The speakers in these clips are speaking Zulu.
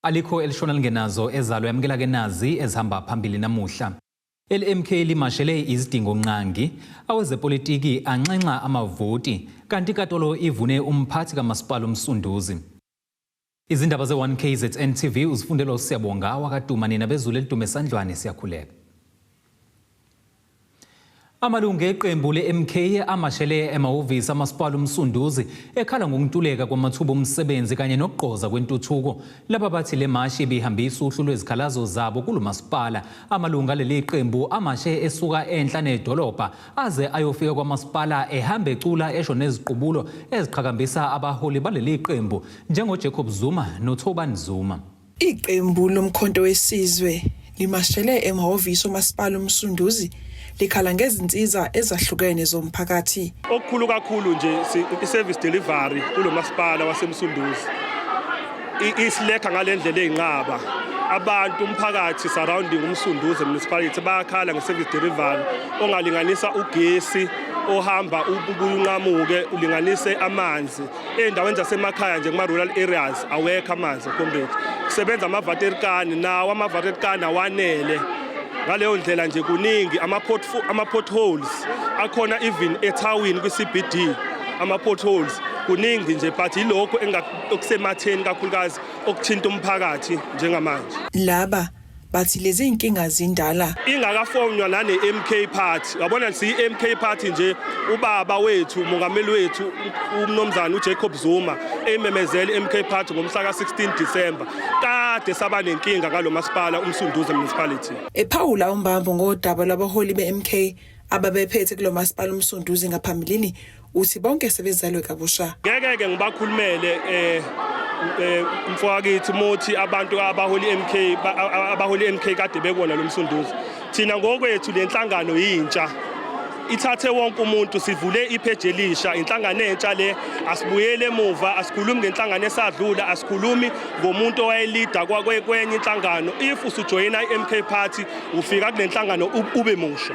Alikho elishona lingenazo ezalo yamukela ke nazi ezihamba phambili namuhla. LMK limashele izidingo nqangi awezepolitiki anxenxa amavoti kanti inkantolo ivune umphathi kamasipala uMsunduzi. Izindaba ze-1KZN TV uzifundelwa uSiyabonga wakaDuma nina bezulu elidume esandlwane siyakhuleka. Amalungu eqembu le-MK amashele emahhovisi amasipala uMsunduzi ekhala ngokuntuleka kwamathuba omsebenzi kanye nokugqoza kwentuthuko. Laba bathi le mashi ibihambisa uhlu lwezikhalazo zabo kulo masipala. Amalungu aleli qembu amashe esuka enhla nedolobha aze ayofika kwamasipala ehamba ecula esho neziqubulo eziqhakambisa abaholi baleli qembu njengoJacob Zuma noThobani Zuma. Iqembu loMkhonto weSizwe limashele emahhovisi omasipala uMsunduzi likhala ngezinsiza ezahlukene zomphakathi. Okukhulu kakhulu nje i-service delivery kulo masipala waseMsunduzi isilekha ngale ndlela eyinqaba. Abantu umphakathi surrounding uMsunduzi municipality bayakhala nge-service delivery ongalinganisa ugesi ohamba ubuye unqamuke ulinganise amanzi ey'ndaweni zasemakhaya nje kuma-rural areas awekho amanzi comrade kusebenza amavaterikani nawo amavaterikani awanele ngaleyo ndlela nje kuningi ama-potholes akhona even ethawini kwi-CBD ama-potholes kuningi nje but yilokhu okusematheni kakhulukazi okuthinta umphakathi njengamanje. Laba bathi lezi zinkinga zindala. Ingakafonywa nane-MK Party yabona siyi-MK Party nje ubaba wethu umongameli wethu umnumzane uJacob Zuma eyimemezele i-MK Party ngomhla ka-16 December kade saba nenkinga ngalo masipala uMsunduzi Municipality. Ephawula uMbambo ngodaba lwabaholi be-MK ababephethe kulo masipala uMsunduzi ngaphambilini uthi bonke sebezalwe kabusha. Ngeke-ke ngibakhulumele mfowakithi muthi abantu abaholi MK abaholi MK kade bekuwona lo Msunduzi. Thina ngokwethu le nhlangano yintsha ithathe wonke umuntu sivule ipheji elisha inhlangano entsha le asibuyele emuva asikhulumi ngenhlangano esadlula asikhulumi ngomuntu owayelida kwenye inhlangano if usujoyina i-MK Party ufika kule nhlangano ube musha.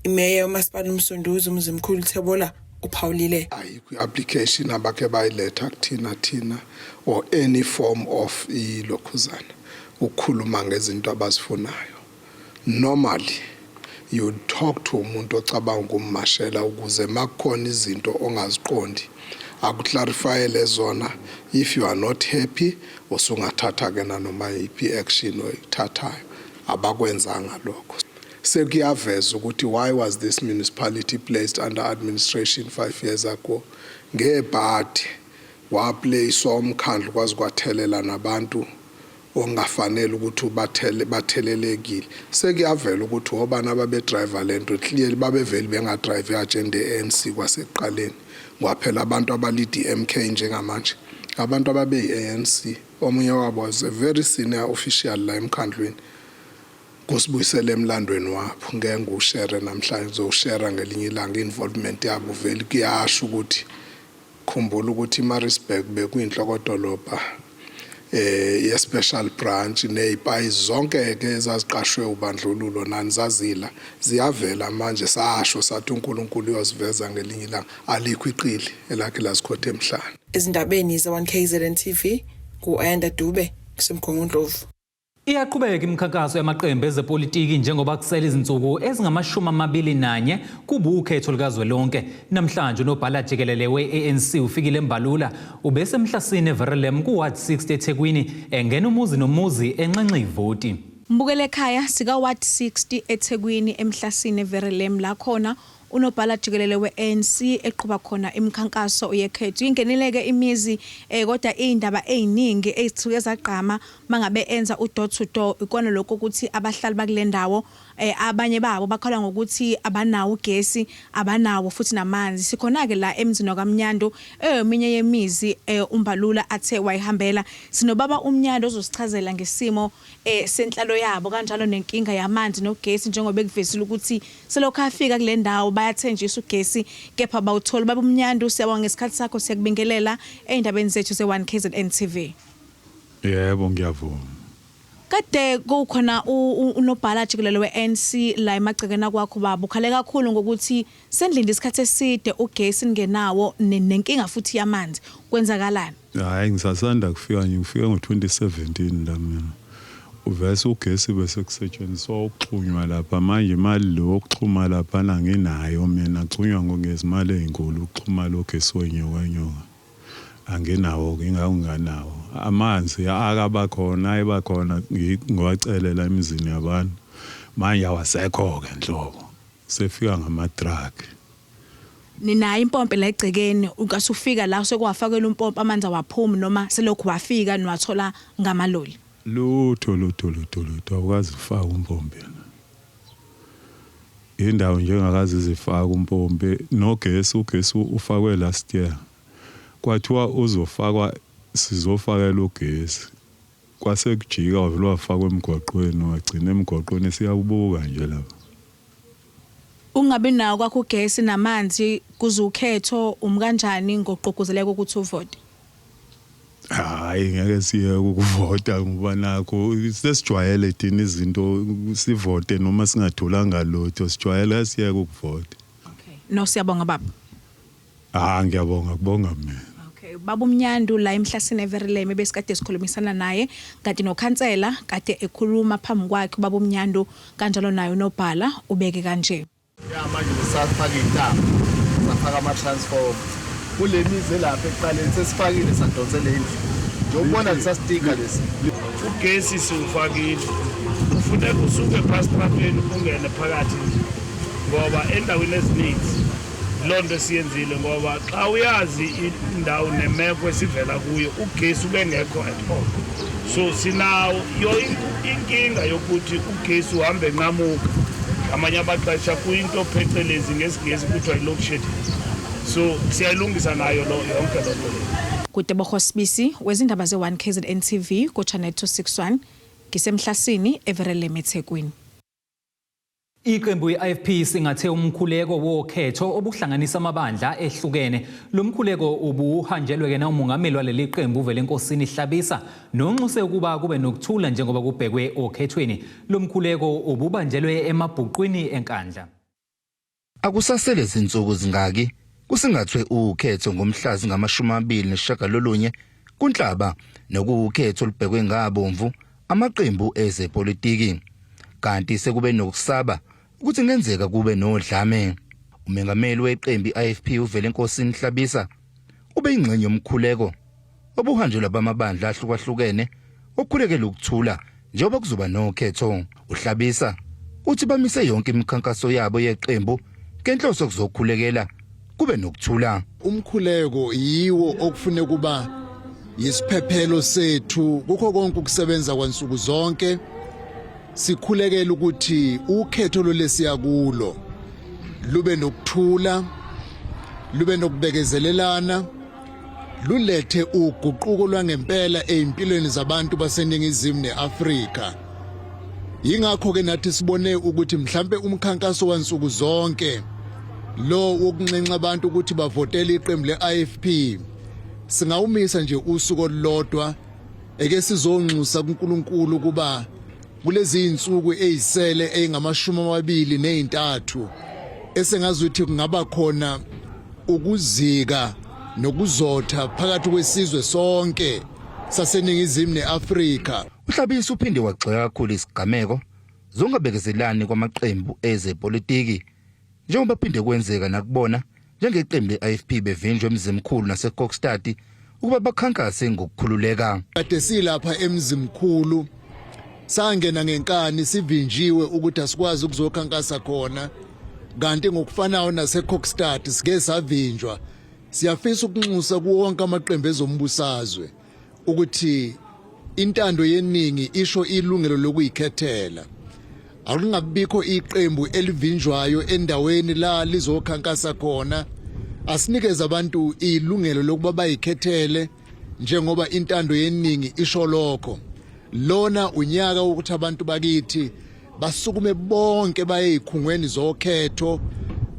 Imeya yomasipala uMsunduzi uMzimkhulu Thebola uphawulile. Ayikho i-application abakhe bayiletha kuthina thina or any form of ilokhuzana ukukhuluma ngezinto abazifunayo. Normally you talk to umuntu ocabanga ukummashela ukuze makukhona izinto ongaziqondi akuclarifyele zona. If you are not happy usungathatha ke nanoma yiphi action oyithathayo. Abakwenzanga lokho. Sekuyaveza ukuthi why was this municipality placed under administration 5 years ago ngebhadi waplacewa umkhandlu kwaze kwathelela nabantu ongafanele ukuthi ubathele bathelelekile. Sekuyavela ukuthi obani ababedriver lento clearly babeveli bengadrive i-agenda ye-ANC kwasekuqaleni. Kwaphela abantu abalida i-MK njengamanje abantu ababeyi-ANC omunye wabo was a very senior official la emkhandlwini. Kusibuyisela emlandweni wabo ngeke ngiwushere namhlanje ngizowushera ngelinye ilanga involvement yabo vele kuyasho ukuthi khumbula ukuthi iMaritzburg bekuyinhlokodolobha ye special branch nezipayi zonke ke ezaziqashwe ubandlululo nani zazila ziyavela manje sasho sathi uNkulunkulu uyosiveza ngelinye ilanga alikho iqili elakhe lazikhotha emhlane. Ezindabeni ze-1KZN TV ngu-Ayanda Dube kuseMgungundlovu. Iyaqhubeka imikhankaso yamaqembu ezepolitiki njengoba kusele izinsuku ezingama-21 kuba ukhetho lukazwelonke. Namhlanje unobhala jikelele we-ANC uFikile Mbalula ubesemhlasini eVerelem ku-Ward 60 eThekwini engena umuzi nomuzi enxenxa ivoti. Mbukele ekhaya sika-Ward 60 eThekwini emhlasini eVerelem la khona unobhala jikelele we-ANC eqhuba khona imikhankaso yekhetho. Ingenile-ke imizi kodwa iy'ndaba ey'ningi ezithuke zagqama mangabe enza u-door to door ikona lokho ukuthi abahlali bakule ndawo abanye babo bakhala ngokuthi abanawo ugesi abanawo futhi namanzi. Sikhona-ke la emzini wakaMnyandu eyominye yemizi uMbalula athe wayihambela. Sinobaba uMnyandu ozosichazela ngesimo senhlalo yabo kanjalo nenkinga yamanzi nogesi njengoba ekuvezile ukuthi selokhu afika kule ndawo bayathenjiswa ugesi kepha bawutholi. Baba uMnyandu, siyabonga ngesikhathi sakho, siyakubingelela ey'ndabeni zethu ze-1 KZN TV. Yebo, ngiyavuma. Kade kukhona unobhala jikelele we-ANC la emagcekeni akwakho baba, ukhale kakhulu ngokuthi senilinde isikhathi eside ugesi ningenawo nenkinga futhi yamanzi. Kwenzakalani? Hayi, ngisasanda kufika nje, ngifike ngo-2017 la mina. Uvese ugesi bese kusetshenziswa ukuxhunywa lapha. Manje imali lo yokuxhuma laphana nginayo mina, kuxhunywa ngezimali ey'nkulu ukuxhuma lo gesi wenyokanyoka. Anginawo-ke, ingakho nginganawo. Amanzi akaba khona, ayeba khona ngiwacelela emizini yabantu. Manje awasekho-ke nhlobo, sefika ngama-truck. Ninayo impompe la egcekeni, ungasufika la sekuwafakela umpompe amanzi awaphumi noma selokhu wafika niwathola ngamaloli? Lutho, lutho, lutho, lutho, awukaze ufake umpompe. Indawo nje engakaze izifake umpompe, nogesi, ugesi ufakwe last year. Kwathiwa uzofakwa, sizofakela ugesi. Kwase kujika wavele wafakwa emgwaqweni, wagcina emgwaqweni, siyawubuka nje lapha. Ungabi nawo kwakho ugesi namanzi kuzukhetho, umkanjani ngogqugquzeleka ukuthi uvote? Hayi, ngeke siye ukuvota ngoba nakho sesijwayele thina izinto, sivote noma singatholanga lutho, sijwayele, siyeke ukuvota. Okay. No, siyabonga baba. Ah, ngiyabonga, kubonga mina. Okay, baba uMnyandu la eMhlasini eVerulam besikade sikhulumisana naye, kanti nokhansela kade ekhuluma phambi kwakhe baba uMnyandu, kanjalo naye unobhala ubeke kanje. Ya, manje sisafaka iy'ntambo, safaka ama-transformer kule mizi elapha ekuqaleni, sesifakile, sadonsela indlu njengokubona lisastika lesi. Ugesi siwufakile, kufuneka usuke phasi trapeni ungene phakathi nje, ngoba endaweni ezininzi loo nto esiyenzile, ngoba xa uyazi indawo nemeko esivela kuyo, ugesi ubengekho at all. So sinawo yo inkinga yokuthi ugesi uhambe enqamuka ngamanye amaxesha, kuyinto phecelezi ngesiNgesi kuthiwa yi-load shedding. So siyayilungisa nayo lo yonke loo nto leyo. Kutebogo Sibisi wezindaba ze-1 KZN TV ku-Channel 261, ngiseMhlasini eVerulam eThekwini. Iqembu i-IFP singathe umkhuleko wokhetho obuhlanganisa amabandla ehlukene. Lo mkhuleko ubuhanjelwe ke umongameli waleli qembu Velenkosini Hlabisa, nonxuse ukuba kube nokuthula njengoba kubhekwe okhethweni. Lo mkhuleko ububanjelwe emabhuqwini eNkandla. Akusasele zinsuku zingaki kusingathwe ukhetho ngomhla zingama-29 kuNhlaba, nokuwukhetho olubhekwe ngabomvu amaqembu ezepolitiki, kanti sekube nokusaba ukuthi kungenzeka kube nodlame. Umengameli weqembu i-IFP uVelenkosini Hlabisa ube ingxenye yomkhuleko obuhanjelwa bamabandla ahlukahlukene okhulekela ukuthula njengoba kuzoba nokhetho. UHlabisa uthi bamise yonke imikhankaso yabo yeqembu ngenhloso yokuzokhulekela kube nokuthula. Umkhuleko yiwo okufune kuba yisiphephelo sethu kukho konke ukusebenza kwansuku zonke, sikhulekela ukuthi ukhetho lolesiya kulo lube nokuthula, lube nokubekezelelana, lulethe uguquko lwangempela ezimpilweni zabantu baseNingizimu neAfrika. Yingakho ke nathi sibone ukuthi mhlambe umkhankaso wansuku zonke lo wokunxenxa abantu ukuthi bavotele iqembu le-IFP singawumisa nje usuku olulodwa, eke sizonxusa kuNkulunkulu ukuba kulezi insuku ezisele eyingamashumi amabili nezintathu esengazuthi kungaba khona ukuzika nokuzotha phakathi kwesizwe sonke saseNingizimu neAfrika. UHlabisa uphinde wagxeka kakhulu isigameko zongabekezelani kwamaqembu ezepolitiki, njengoba phinde kwenzeka nakubona njengeqembu le-IFP bevinjwe eMzimkhulu naseKokstad ukuba bakhankase ngokukhululeka. Kade silapha eMzimkhulu, sangena ngenkani, sivinjiwe ukuthi asikwazi ukuzokhankasa khona, kanti ngokufanayo naseKokstad sike savinjwa. Siyafisa ukunxusa kuwonke amaqembu ezombusazwe ukuthi intando yeningi isho ilungelo lokuyikhethela. Akungabikho iqembu elivinjwayo endaweni la lizokhankasa khona. Asinikeze abantu ilungelo lokuba bayikhethele njengoba intando yeningi isho lokho. Lona unyaka wokuthi abantu bakithi basukume bonke baye ezikhungweni zokhetho,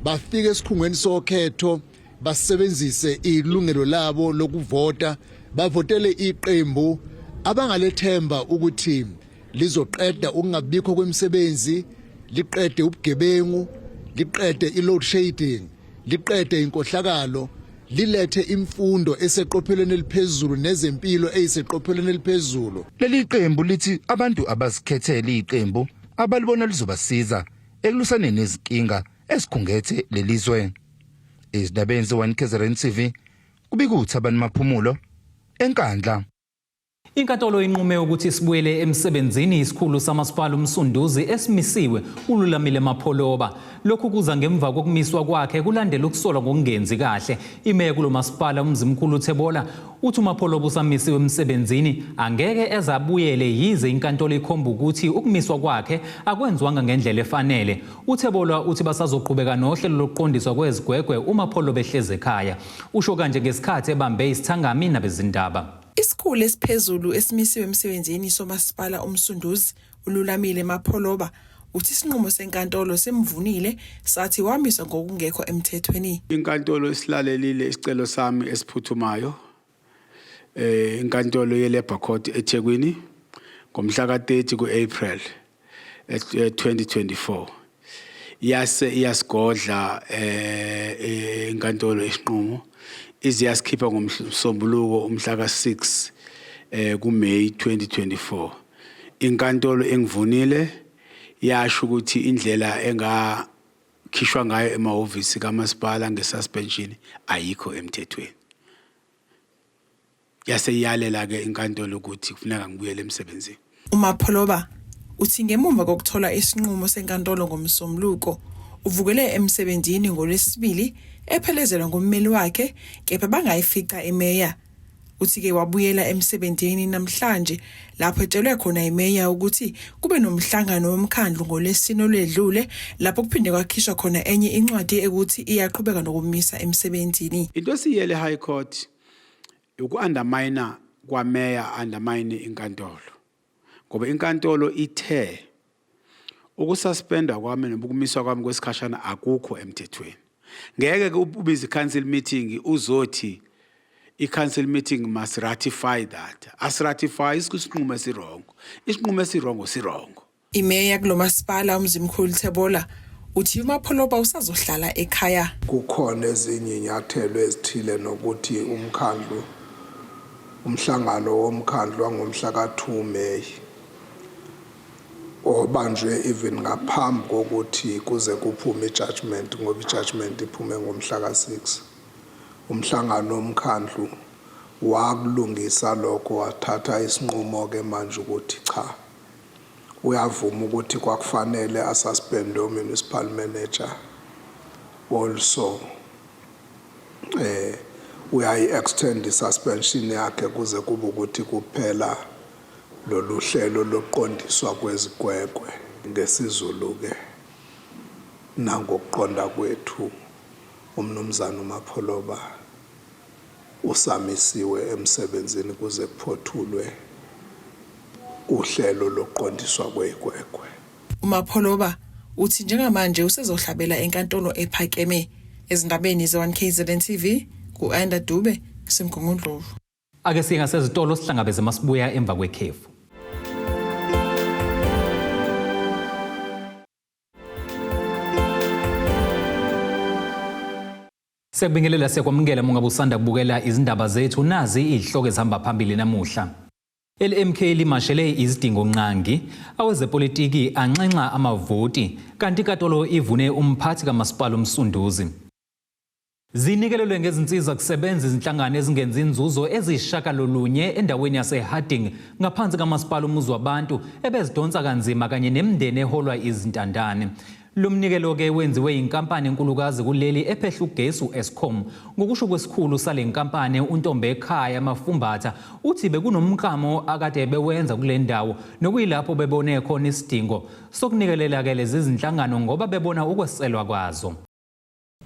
bafike esikhungweni sokhetho, basebenzise ilungelo labo lokuvota, bavotele iqembu abangalethemba ukuthi lizoqeda ukungabikho kwemisebenzi, liqede ubugebengu, liqede i-load shedding, liqede inkohlakalo. Lilethe imfundo eseqophelweni eliphezulu nezempilo eyiseqophelweni eliphezulu. Leli qembu lithi abantu abazikhethele iqembu abalibona lizobasiza ekulwisaneni nezinkinga ezikhungethe lelizwe. Izindabeni ze-1 KZN TV kubika uThabani Maphumulo eNkandla. Inkantolo inqume ukuthi sibuyele emsebenzini isikhulu samasipala uMsunduzi esimisiwe uLulamile Mapholoba. Lokhu kuza ngemva kokumiswa kwakhe kulandela ukusolwa ngokungenzi kahle. Imeya kulo masipala uMzimkhulu Thebola uthi uMapholoba usamisiwe emsebenzini angeke eze abuyele yize inkantolo ikhomba ukuthi ukumiswa kwakhe akwenziwanga ngendlela efanele. UThebola uthi basazoqhubeka nohlelo lokuqondiswa kwezigwegwe uMapholoba ehlezi ekhaya. Usho kanje ngesikhathi ebambe isithangami nabezindaba. Isikhulu esiphezulu esimisiwe emsebenzini somasipala uMsunduzi, uLulamile Mapholoba, uthi isinqumo senkantolo simvunile sathi wamiswa ngokungekho emthethweni. Inkantolo isilalelile isicelo sami esiphuthumayo eh inkantolo ye-Labour Court eThekwini ngomhla ka-30 ku-April 2024 yase iyasigodla eh inkantolo isinqumo ize yasikhipha ngomsombuluko umhla ka-6 eh kuMay 2024. Inkantolo engivunile yasho ukuthi indlela engakhishwa ngayo emahhovisi kamasipala ngesuspension ayikho emthethweni. Yase iyalela-ke inkantolo ukuthi kufuneka ngibuyele emsebenzini. UMapholoba uthi ngemuva kokuthola isinqumo senkantolo ngoMsombuluko, uvukele emsebenzini ngoLwesibili ephelezelwa ngummeli wakhe kepha bangayifica imeya. Uthi-ke wabuyela emsebenzini namhlanje lapho etshelwe khona imeya ukuthi kube nomhlangano womkhandlu ngoLwesine olwedlule lapho kuphinde kwakhishwa khona enye incwadi ekuthi iyaqhubeka nokumisa emsebenzini. Into esiyele High Court uku-undermine kwameya undermine inkantolo ngoba inkantolo ithe ukususpendwa kwami noma ukumiswa kwami kwesikhashana akukho emthethweni. Ngeke ke ubize i-council meeting uzothi i-council meeting must ratify that. Asiratify isinqumo esirongo. Isinqumo esirongo sirongo. Imeya kulo masipala uMzimkhulu Thebola uthi uMapholoba usazohlala ekhaya. Kukhona ezinye inyathelo ezithile nokuthi umkhandlu umhlangano womkhandlu wangomhla ka-2 May obanjwe even ngaphambi kokuthi kuze kuphume i-judgment ngoba i-judgment iphume ngomhla ka-6. Umhlangano womkhandlu wakulungisa lokho wathatha isinqumo-ke manje ukuthi cha, uyavuma ukuthi kwakufanele asuspende u-municipal manager also uyayi-extend i-suspension yakhe kuze kube ukuthi kuphela lolu hlelo lokuqondiswa kwezigwegwe. NgesiZulu-ke nangokuqonda kwethu uMnumzane uMapholoba usamisiwe emsebenzini kuze kuphothulwe uhlelo lokuqondiswa kwezigwegwe. UMapholoba uthi njengamanje usezohlabela enkantolo ephakeme. Ezindabeni ze-1 KZN TV, ku-Anda Dube, kuseMgungundlovu. Ake siye ngasezitolo sihlangabeze masibuya emva kwekhefu. Siyakubingelela siyakwamukela uma ngabe usanda kubukela izindaba zethu nazi izihloko ezihamba phambili namuhla. LMK limashele izidingo nqangi awezepolitiki anxenxa amavoti kanti inkantolo ivune umphathi kamasipala uMsunduzi. Zinikelelwe ngezinsiza kusebenza izinhlangano ezingenzi inzuzo eziyishakalolunye endaweni yaseHarding ngaphansi kamasipala uMuzwabantu ebezidonsa kanzima kanye nemindeni eholwa izintandane. Lo mnikelo-ke wenziwe yinkampani enkulukazi kuleli ephehla ugesi u-Eskom. Ngokusho kwesikhulu sale nkampani uNtombekhaya Mafumbatha uthi bekunomklamo akade bewenza kule ndawo nokuyilapho bebone khona isidingo sokunikelela-ke lezi zinhlangano ngoba bebona ukweselwa kwazo.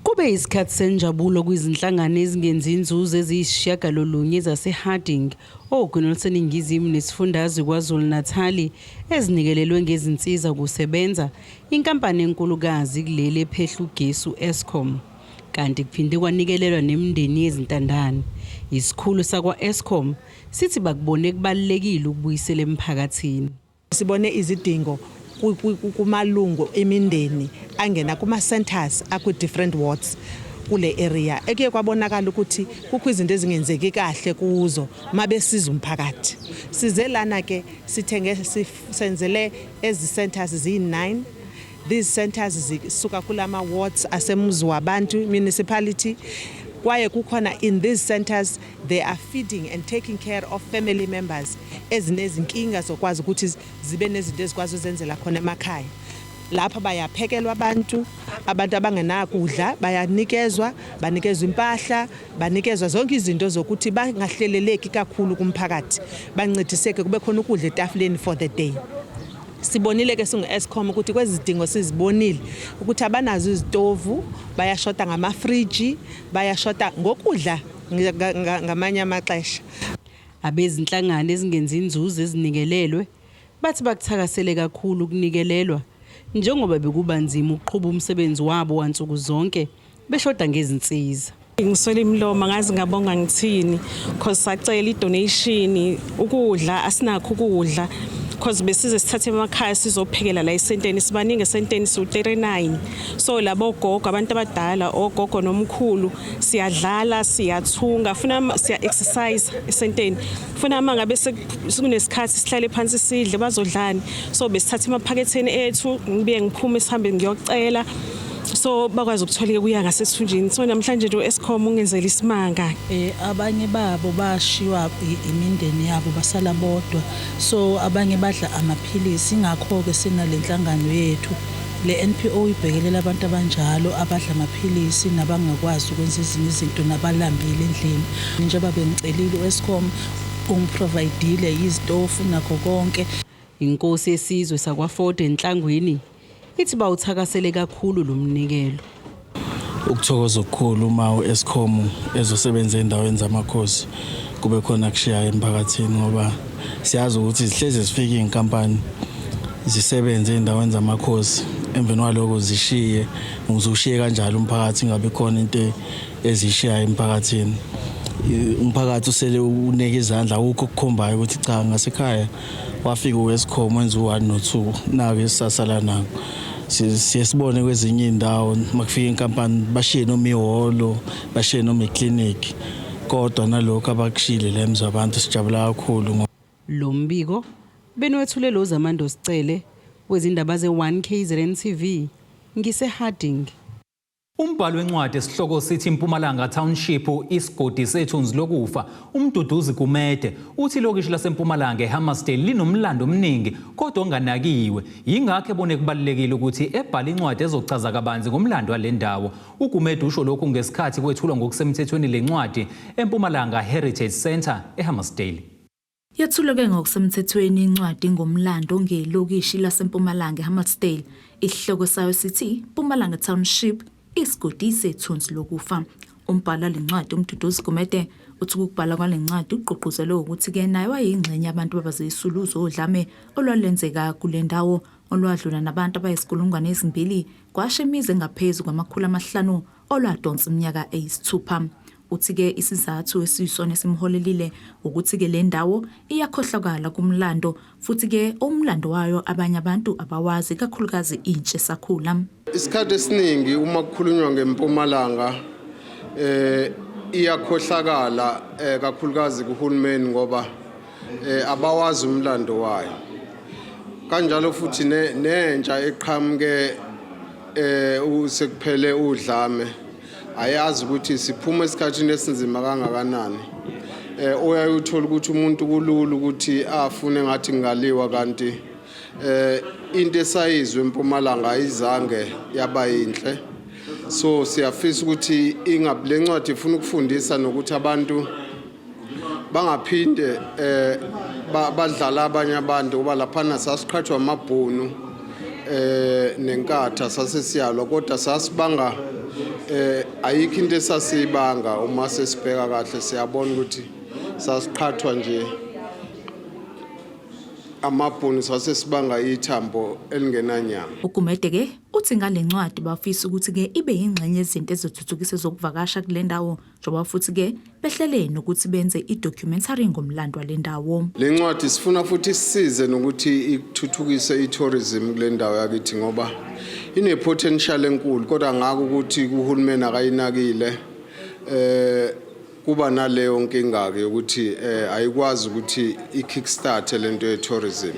Kube yisikhathi senjabulo kwizinhlangano ezingenzi inzuzo eziyisishiyagalolunye zaseHarding, ogwini oluseningizimu nesifundazwe KwaZulu-Natali, ezinikelelwe ngezinsiza kusebenza inkampani enkulukazi kuleli ephehla ugesi u-Eskom. Kanti kuphinde kwanikelelwa nemindeni yezintandane. Isikhulu sakwa-Eskom sithi bakubone kubalulekile ukubuyisela emphakathini. Sibone izidingo kumalungu emindeni angena kuma-centers akwi-different wards. kule area ekuye kwabonakala ukuthi kukho izinto ezingenzeki kahle kuzo mabesiza umphakathi. Size lana ke sithenge senzele ezi centers ziyi-9. These centers zisuka kulama wards asemuzi wabantu municipality, kwaye kukhona in these centers they are feeding and taking care of family members ezinezinkinga zokwazi ukuthi zibe nezinto ezikwazi uzenzela khona emakhaya. Lapho bayaphekelwa abantu, abantu abangenakudla bayanikezwa, banikezwa impahla, banikezwa zonke izinto zokuthi bangahleleleki kakhulu kumphakathi, bancediseke kube khona ukudla etafuleni for the day. Sibonile ke singu-Eskom ukuthi kwezi zidingo sizibonile ukuthi abanazo izitovu, bayashoda ngamafriji, bayashoda ngokudla ngamanye amaxesha. Abezinhlangano ezingenzi inzuzo ezinikelelwe bathi bakuthakasele kakhulu ukunikelelwa njengoba bekuba nzima ukuqhuba umsebenzi wabo wansuku zonke beshoda ngezinsiza. Ngiswele imilomo, ngazi ngabonga ngithini, cause sacela i-donation, ukudla asinakho ukudla, cause besize sithathe emakhaya sizophekela la esenteni. Sibaningi esenteni, siwu-39, so labo gogo, abantu abadala, ogogo nomkhulu, siyadlala, siyathunga, funa siya-exercise esenteni, funa uma ngabe sekunesikhathi sihlale phansi sidle, bazodlani? So besithatha emaphaketheni ethu, ngibuye ngiphume sihambe ngiyocela so bakwazi ukuthola kuya ngasethunjini. So namhlanje nje u-Eskom ungenzela isimanga. Abanye babo bashiywa imindeni yabo, basala bodwa, so abanye badla amaphilisi. Ingakho-ke sinale nhlangano yethu, le NPO, ibhekelela abantu abanjalo abadla amaphilisi nabangakwazi ukwenza ezinye izinto nabalambile endlini. Njengoba bengicelile, u-Eskom ungi-provide-ile izitofu nakho konke. Inkosi yesizwe sakwaFord eNhlangwini ithi bawuthakasele kakhulu lo mnikelo. Ukuthokoza okukhulu uma u-Eskom ezosebenza endaweni zamakhosi, kube khona kushiya emphakathini, ngoba siyazi ukuthi zihlezi zifika iy'nkampani zisebenze ey'ndaweni zamakhosi, emveni kwaloko zishiye, uzushiye kanjalo umphakathi, ingabi khona into ezishiyayo emphakathini. Umphakathi usele uneke izandla, akukho okukhombayo ukuthi cha, ngasekhaya wafika u-Eskom wenza u-one no-two, naku esisasala nako. Siye sibone kwezinye iy'ndawo makufika inkampani bashiye noma ihholo, bashiye noma iklinikhi, kodwa nalokhu abakushiyile la emzini wabantu sijabula kakhulu. Lo mbiko beniwethule lo Zamando Sicele wezindaba ze-1 KZN TV ngise-Harding. Umbhalo wencwadi esihloko sithi Impumalanga Township, isigodi sethunzi lokufa, uMduduzi Gumede, uthi ilokishi laseMpumalanga eHammarsdale linomlando omningi kodwa onganakiwe. Yingakho ebone kubalulekile ukuthi ebhale incwadi ezochaza kabanzi ngomlando wale ndawo. UGumede usho lokhu ngesikhathi kwethulwa ngokusemthethweni le ncwadi eMpumalanga Heritage Centre eHammarsdale. Yethulwe ngokusemthethweni incwadi ngomlando ngelokishi laseMpumalanga eHammarsdale. Isihloko sayo sithi Mpumalanga Township, isigodi sethunzi lokufa. Umbhalo walencwadi uMduduzi Gumede uthi ukubhala kwale ncwadi ugqugquzelwe ukuthi-ke naye wayeyingxenye abantu babazisulu zodlame olwalwenzeka kule ndawo, olwadlula nabantu abayisikulungwane ezimbili, kwasha imizi engaphezu kwama-500, olwadonsa iminyaka eyisithupha. Uthi-ke isizathu esiyisona esimholelile ukuthi-ke le ndawo iyakhohlakala kumlando, futhi-ke umlando wayo abanye abantu abawazi, kakhulukazi intsha esakhula. Isikhathi esiningi uma kukhulunywa ngempumalanga iyakhohlakala, kakhulukazi kuhulumeni, ngoba abawazi umlando wayo. Kanjalo futhi nentsha eqhamuke sekuphele udlame ayazi ukuthi siphuma esikhathini esinzima kangakanani. Uyaye uthola ukuthi umuntu kulula ukuthi afune ngathi ngaliwa, kanti into esayizwe eMpumalanga ayizange yaba yinhle. So siyafisa ukuthi ingabe le ncwadi ifuna ukufundisa nokuthi abantu bangaphinde badlala abanye abantu, ngoba laphana sasiqhathwa amabhunu nenkatha, sasesiyalwa, kodwa sasibanga ayikho into esasiyibanga. Uma sesibheka kahle siyabona ukuthi sasiqhathwa nje amabhunu, sasesibanga ithambo elingenanyama. UGumede-ke uthi ngale ncwadi bafisa ukuthi-ke ibe yingxenye yezinto ezithuthukisa ezokuvakasha kule ndawo, njengoba futhi-ke behlele nokuthi benze i-documentary ngomlando wale ndawo. Le ncwadi sifuna futhi isisize nokuthi ithuthukise i-tourism kule ndawo yakithi, ngoba Ine potential enkulu kodwa ngako ukuthi kuhulumeni akayinakile kuba naleyo nkinga ke ukuthi ayikwazi ukuthi i-kickstart lento ye-tourism.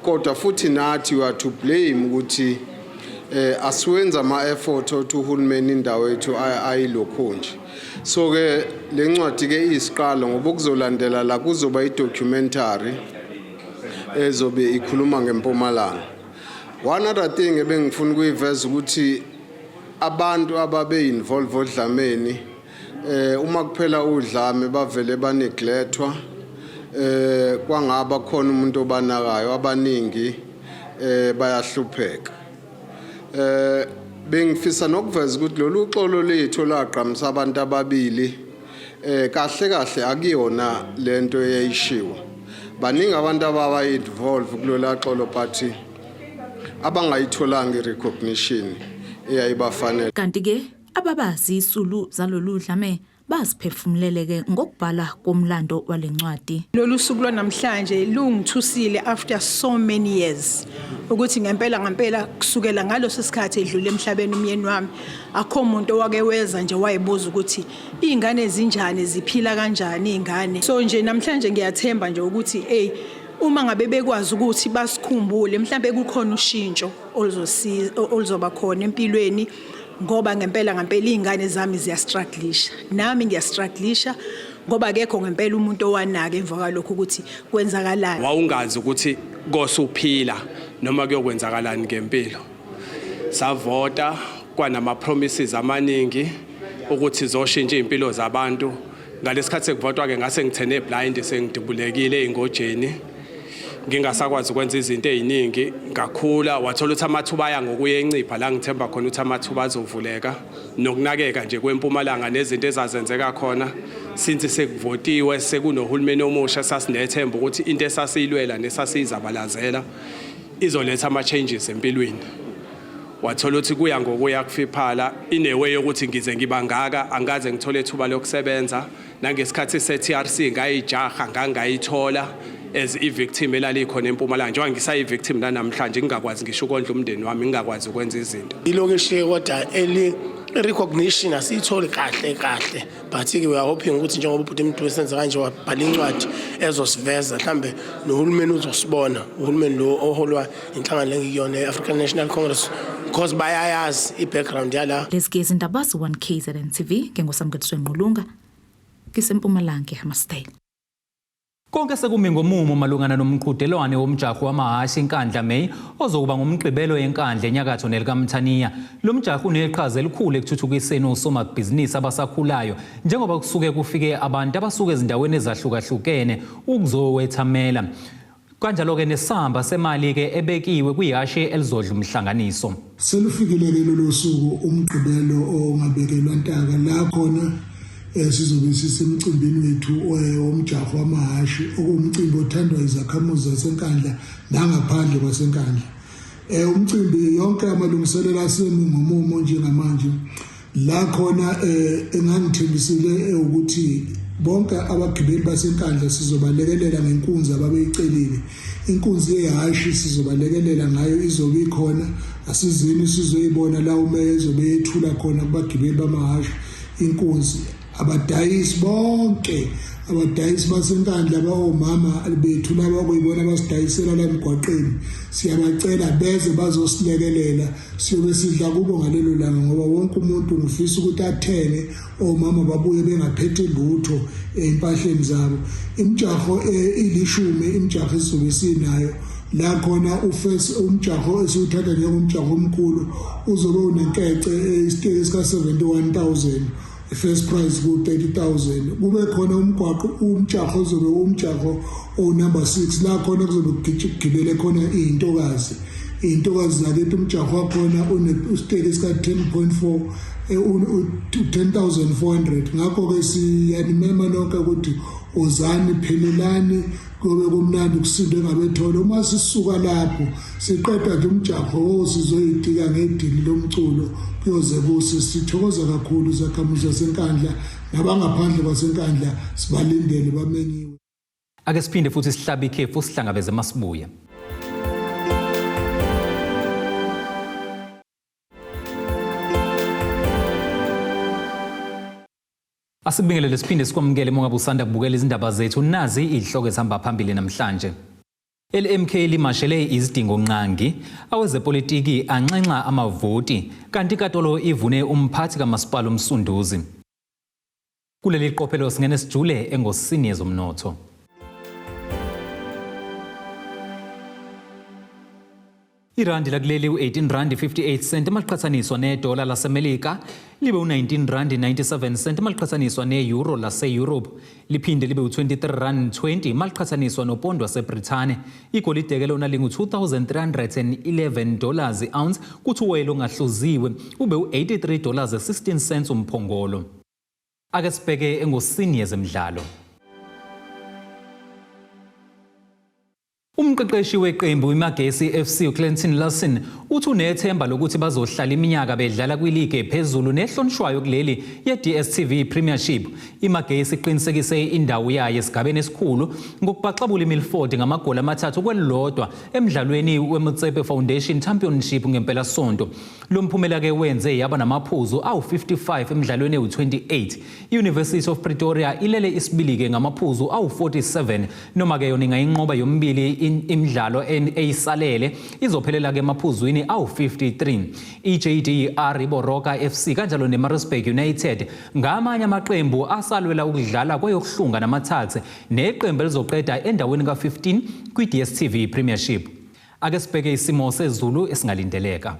Kodwa futhi nathi we are to blame ukuthi asiwenza ama-effort othi uhulumeni indawo yethu ayilokhu nje. So ke le ncwadi ke iyisiqalo ngoba kuzolandela la kuzoba i-documentary ezobe ikhuluma ngeMpumalanga. One other thing ebengifuna ukuyiveza ukuthi abantu ababe involve odlameni uma kuphela udlame bavele baneglectwa, kwangaba khona umuntu obanakayo, abaningi bayahlupheka. Bengifisa nokuveza ukuthi lolu xolo lethu lagqamisa abantu ababili kahle kahle akuyona lento eyayishiwo. Baningi abantu ababa involve kulola xolo but abangayitholanga i-recognition eyayibafanele. Kanti ke ababazi isulu zalolu dlame baziphefumuleleke ngokubhala komlando walencwadi. Lolu suku lwanamhlanje lungithusile after so many years ukuthi ngempela ngempela kusukela ngaloso sikhathi edlule emhlabeni umyeni wami akho umuntu owake weza nje wayibuza ukuthi izingane zinjani, ziphila kanjani izingane. So nje namhlanje ngiyathemba nje ukuthi hey, uma ngabe bekwazi ukuthi basikhumbule mhlambe kukhona ushintsho oluzosiza oluzoba khona empilweni, ngoba ngempela ngempela izingane zami ziyastrugglisha, nami ngiyastrugglisha ngoba akekho ngempela umuntu owanaka emva kwalokho ukuthi kwenzakalani. Wawungazi ukuthi kosuphila noma kuyokwenzakalani ngempilo. Savota kwanama promises amaningi ukuthi zoshintsha impilo zabantu. Ngalesikhathi sekuvotwa ke ngase ngithene blind, sengidubulekile engojeni, ngingasakwazi ukwenza izinto eziningi. Ngakhula wathola ukuthi amathuba aya ngokuya encipha, la ngithemba khona ukuthi amathuba azovuleka nokunakeka nje kwempumalanga nezinto ezazenzeka khona since sekuvotiwe sekunohulumeni omusha. Sasinethemba ukuthi into esasiyilwela nesasiyizabalazela izoletha ama-changes empilweni. Wathola ukuthi kuya ngokuya kufiphala in-a way yokuthi ngize ngiba ngaka angikaze ngithole ithuba lokusebenza. Nangesikhathi se-TRC ngayijaha ngangayithola as i-victim elalikhona eMpumalanga, njengoba ngisayi-victim nanamhlanje ngingakwazi ngisho ukondla umndeni wami, ngingakwazi ukwenza izinto. Ilokishi kodwa eli recognition asiyitholi kahle kahle, but ke we are hoping ukuthi njengoba ubhuti Mdu esenza kanje wabhala incwadi ezosiveza, mhlambe nohulumeni uzosibona, uhulumeni lo oholwa inhlangano lengikuyona i-African National Congress, because bayayazi i-background yala. Lezi izindaba ze-1 KZN TV ngengosamukeliso Ngqulunga kisempumalanga eHammarsdale. Konke sekumi ngomumo malungana nomqhudelwano womjaho wamahhashi iNkandla May ozokuba ngumgqibelo eNkandla enyakatho nelikaMthaniya. Lo mjaho uneqhaza elikhulu ekuthuthukiseni osomabhizinisi abasakhulayo njengoba kusuke kufike abantu abasuka ezindaweni ezahlukahlukene ukuzowethamela. Kanjalo-ke nesamba semali-ke ebekiwe kwihhashi elizodla umhlanganiso. Selufikile ke lolu suku, umgqibelo ongabekelwa ntaka, la khona sizobe sisemcimbini wethu womjaho wamahhashi, okuwumcimbi othandwa izakhamuzi zaseNkandla nangaphandle kwaseNkandla. Umcimbi yonke amalungiselelo asemi ngomumo njengamanje, la khona engangithembisile ukuthi bonke abagibeli baseNkandla sizobalekelela ngenkunzi ababeyicelile, inkunzi yehhashi sizobalekelela ngayo, izobe ikhona. Asizini sizoyibona la umeya ezobe yethula khona kubagibeli bamahhashi inkunzi. Abadayisi bonke, abadayisi baseNkandla, abawomama bethu laba okuyibona abasidayisela la emgwaqeni, siyabacela beze bazosilekelela. Siyobe sidla kubo ngalelo langa ngoba wonke umuntu ngifisa ukuthi athenge, omama babuye bengaphethe lutho ey'mpahleni zabo. Imijaho ilishumi, imijaho esizobe sinayo la khona, ufirst umjaho esiwuthatha njengomjaho omkhulu uzobe unenkece isiteki sika-71,000, first prize ku-30,000. Kube khona umgwaqo umjaho ozobe umjaho owu-number 6, la khona kuzobe kugibele khona iy'ntokazi, iy'ntokazi zakithi. Umjaho wakhona usiteki sika-10.4, u-10,400. Ngakho-ke siyanimema nonke ukuthi ozani, phelelani, kuyobe kumnandi kusindwe ngabethole. Uma sisuka lapho siqeda nje umjaho, sizoyitika ngedili lomculo kuyoze kuse. Sithokoza kakhulu zakhamuzi zaseNkandla nabangaphandle kwaseNkandla, sibalindele, bamenyiwe. Ake siphinde futhi sihlabe ikhefu, sihlangabeze masibuya. Asibingelele siphinde sikwamukele uma ngabe usanda kubukela izindaba zethu nazi izihloko ezihamba phambili namhlanje. LMK limashele izidingo nqangi awezepolitiki anxenxa amavoti kanti inkantolo ivune umphathi kamasipala uMsunduzi. Kuleli qophelo singene sijule engosini yezomnotho. Irandi lakuleli u-18 rand 58 cent maliqhathaniswa nedola laseMelika libe u-19 rand 97 cent maliqhathaniswa ne-euro lase-Europe liphinde libe u-23 rand 20 maliqhathaniswa nopondo waseBrithani. Igolide-ke lona lingu-2311 dollars i-ounce kuthi uwoyela ongahluziwe ube u-83 dollars 16 cents umphongolo. Ake sibheke engosini yezemidlalo. Umqeqeshi weqembu iMagesi FC uClinton Larsen uthi unethemba lokuthi bazohlala iminyaka bedlala kwiligi ephezulu nehlonishwayo kuleli ye-DStv Premiership. IMagesi iqinisekise indawo yayo esigabeni esikhulu ngokubaxabula iMilford ngamagoli amathathu kwelilodwa emdlalweni weMotsepe Foundation Championship ngempelasonto. Lo mphumela-ke wenze yaba namaphuzu awu-55 emidlalweni ewu-28. I-University of Pretoria ilele isibili-ke ngamaphuzu awu-47 noma-ke yona ingayinqoba yomibili imidlalo eyisalele izophelela-ke emaphuzwini awu-53. I-JDR, iBoroka FC kanjalo neMaritzburg United ngamanye amaqembu asalwela ukudlala kweyokuhlunga namathathe neqembu elizoqeda endaweni ka-15 kwi-DStv Premiership. Ake sibheke isimo sezulu esingalindeleka.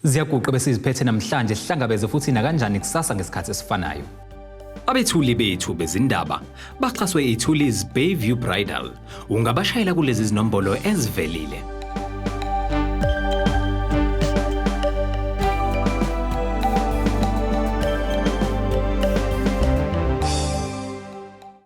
Ziyaguqa besiziphethe namhlanje sihlangabeze futhi nakanjani kusasa ngesikhathi esifanayo. Abethuli bethu bezindaba baxhaswe iThulis Bayview Bridal. Ungabashayela kulezi zinombolo ezivelile.